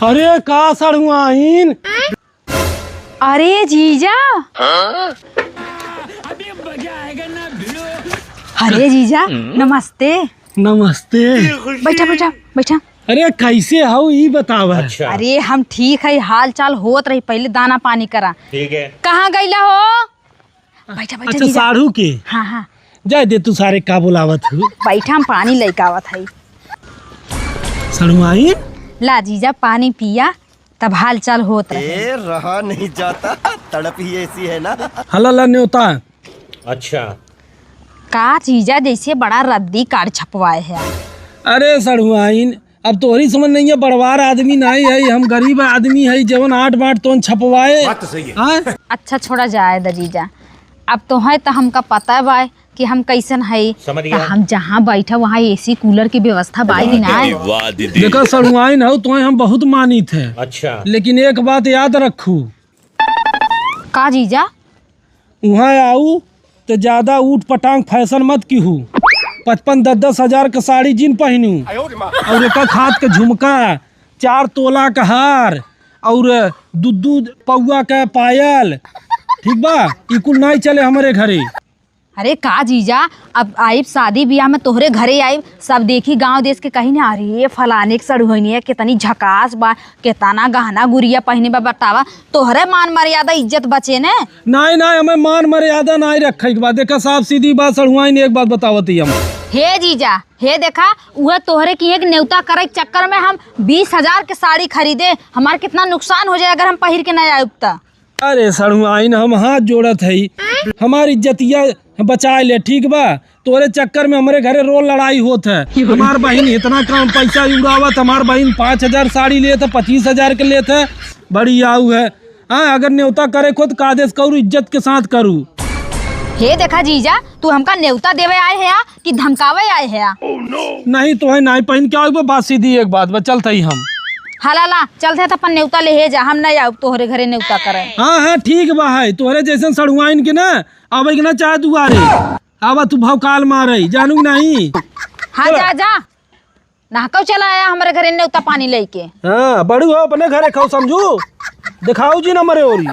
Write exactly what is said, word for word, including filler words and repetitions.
अरे का सड़ुआइन? अरे जीजा। अरे जीजा, नमस्ते। नमस्ते। बैठा, बैठा, बैठा। अरे कैसे हऊ ई बतावा। अच्छा। अरे हम ठीक है, हाल चाल होत रही, पहले दाना पानी करा। ठीक है। कहाँ गईला हो? बैठा, बैठा अच्छा, जीजा। साढ़ू के? हाँ, हाँ। जाए दे तू सारे का बुलावत हूँ। बैठा, हम पानी लेके आवत है। सड़ुआइन? ला जीजा, पानी पिया, तब हाल चाल होत रहे। ए, रहा नहीं जाता, तड़प ही ऐसी है ना। हला ला न्योता। अच्छा। का जीजा, जैसे बड़ा रद्दी कार्ड छपवाए है। अरे सड़ुआइन, अब तोहरी समझ नहीं है, बड़वार आदमी नहीं है, हम गरीब आदमी है, जवन आठ बाँट तोन छपवाए। बात तो सही है। हाँ? अच्छा, छोड़ा जाए द जीजा, अब तो है तो हमका पता बा कि हम कैसन है। समझ गया। तो हम जहाँ बैठा वहाँ एसी कूलर की व्यवस्था बाई कि ना? वाह दीदी। देखा सड़ुआइन हो, तोहे हम बहुत मानित है। अच्छा। लेकिन एक बात याद रखू। का जीजा? उहाँ आऊ तो ज्यादा ऊट पटांग फैशन मत कीहू। पचपन दस दस हजार के साड़ी जिन पहिनू, और एक एक हाथ के झुमका, चार तोला का हार, और दू दू पौआ का पायल, ठीक बा? ई कुल नाई चले हमरे घरे। अरे का जीजा, अब आइब शादी बियाह में तोहरे घरे आइब, सब देखी गांव देश के कही ना, "अरे ये फलाने के सड़ुआइनिया कितनी झकास बा, कितना गहना गुरिया पहिने बा, बतावा, तोहरे मान मर्यादा इज्जत बचे ने।" नाई, नाई, हमें मान मर्यादा नाई रखे के बा। देखा साफ सीधी बात सड़ुआइन, एक बात बतावत ही हम। हे जीजा, हे देखा, उहे तोहरे की एक नेवता करे के चक्कर में हम बीस हजार के साड़ी खरीदे, हमार कितना नुकसान हो जाए अगर हम पहिर के ना आइब त। अरे सड़ुआइन, हम हाथ जोड़त हई, हमार इज्जतिया बचाए ले, ठीक बा? तोरे चक्कर में हमरे घरे रोज लड़ाई होत है। हमार बहिन इतना कम पैसा उड़ावत, हमार बहिन पाँच हजार साड़ी लेत है, पच्चीस हजार के लेत है, बड़ी आऊ है। हाँ, अगर नेवता करे को तो कायदे से करू, इज्जत के साथ करू। हे देखा जीजा, तू हमका नेवता देवे आए है या कि धमकावे आए है या? नहीं तो है, नाई पहिन के आऊ, बात सीधी एक बात बा, चलत ही हम। हला ला, चलत है तो अपन नेवता ले हे जा, हम नहीं आऊ तोहरे घरे नेवता करे। हाँ, हाँ, ठीक बा है, तोहरे जैसन सड़ुआइन के ना आवे के ना चाहे दुआरे। आवा तू भौकाल मारे, जानू नहीं। हाँ, चला। जा, जा। नहकऊ चला आया हमरे घरे नेवता पानी लेके। हाँ, बड़ू हो, अपने घरे खाऊ समझू। दिखाऊ जी ना मरे ओरी।